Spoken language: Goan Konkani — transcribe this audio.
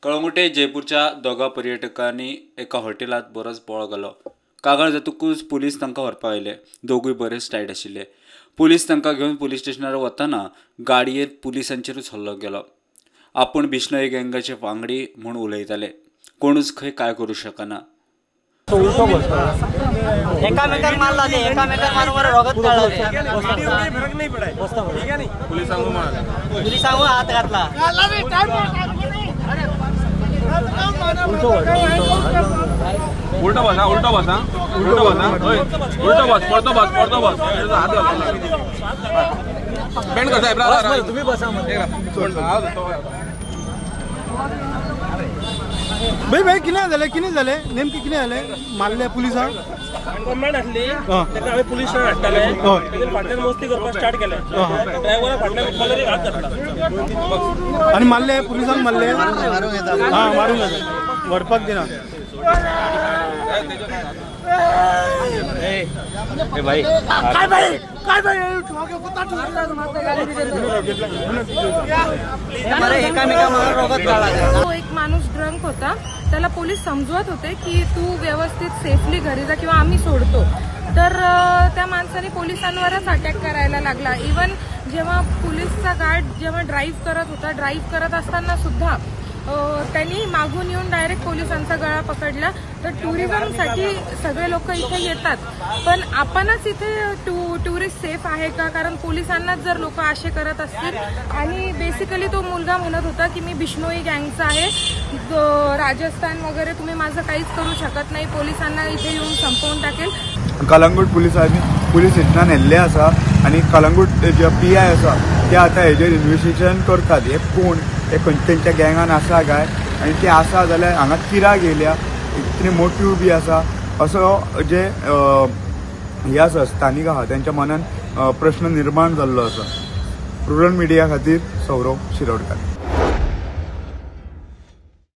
कळंगुटे जयपूरच्या दोगा पर्यटकांनी एका हॉटेलात बरोच बोळ घालो. कागाळ जातकूच पुलीस तांकां व्हरपाक आयले. दोगूय बरेच टायट आशिल्ले. पुलीस तांकां घेवन पुलीस स्टेशनार वतना गाडयेर पुलिसांचेरूच हल्लो केलो. आपूण बिश्नोई गँगाचे वांगडी म्हूण उलयताले. कोणूच खंय काय करूं शकना. एकामेकांक मारला ते, एकामेकांक मारून मारून रगत काडला. पुलिसांक हात घातला. उल्टो बस, उल्टो बस, उल्टो बस, उल्टो बस, परतो बस, परतो बस. हात बेंड कर साहेब, तुम्ही बसा. भाई भाई कितें जालें, कितें जालें नेमकें कितें जालें? मारले पुलिसांक? कंप्लेंट आसली तेका हांवें पुलीस स्टेशन हाडटाले. फाटल्यान मस्ती करपाक स्टार्ट केलें. ड्रायव्हरा फाटल्यान कॉलरीक हात घातला आनी मारले पुलिसांक. मारले, हां, मारूंक येता, व्हरपाक दिना. तो एक माणूस ड्रंक होता, त्याला पोलीस समजवत होते की तू व्यवस्थित सेफली घरी जा किंवा आम्ही सोडतो. तर त्या माणसाने पोलिसांवरच अटॅक करायला लागला. इवन जेव्हा पोलीसचा गार्ड जेव्हा ड्राईव्ह करत होता, ड्राईव्ह करत असताना सुद्धा त्यांनी मागून येऊन डायरेक्ट पोलिसांचा गळा पकडला. तर टुरिझमसाठी सगळे लोक इथे येतात, पण आपणच इथे टुरिस्ट सेफ आहे का? कारण पोलिसांनाच जर लोक असे करत असतील. आणि बेसिकली तो मुलगा म्हणत होता की मी बिश्नोई गँगचा आहे, राजस्थान वगैरे तुम्ही माझं काहीच करू शकत नाही, पोलिसांना इथे येऊन संपवून टाकेल. कलंगूट पुलिसांनी पुलीस स्टेशनान येल्ले आसा आनी कलंगूट जे पी I आसा ते आतां हेजेर इन्वेस्टिगेशन करतात. हे कोण, हे खंयच्या तेंच्या गँगान आसा काय, आनी ते आसा जाल्यार हांगा कित्याक येयल्या, कितें मोटीव बी आसा, असो जे हे आसा स्थानीक आहा तेंच्या मनान प्रश्न निर्माण जाल्लो आसा. रुरल मिडिया खातीर सौरव शिरोडकर.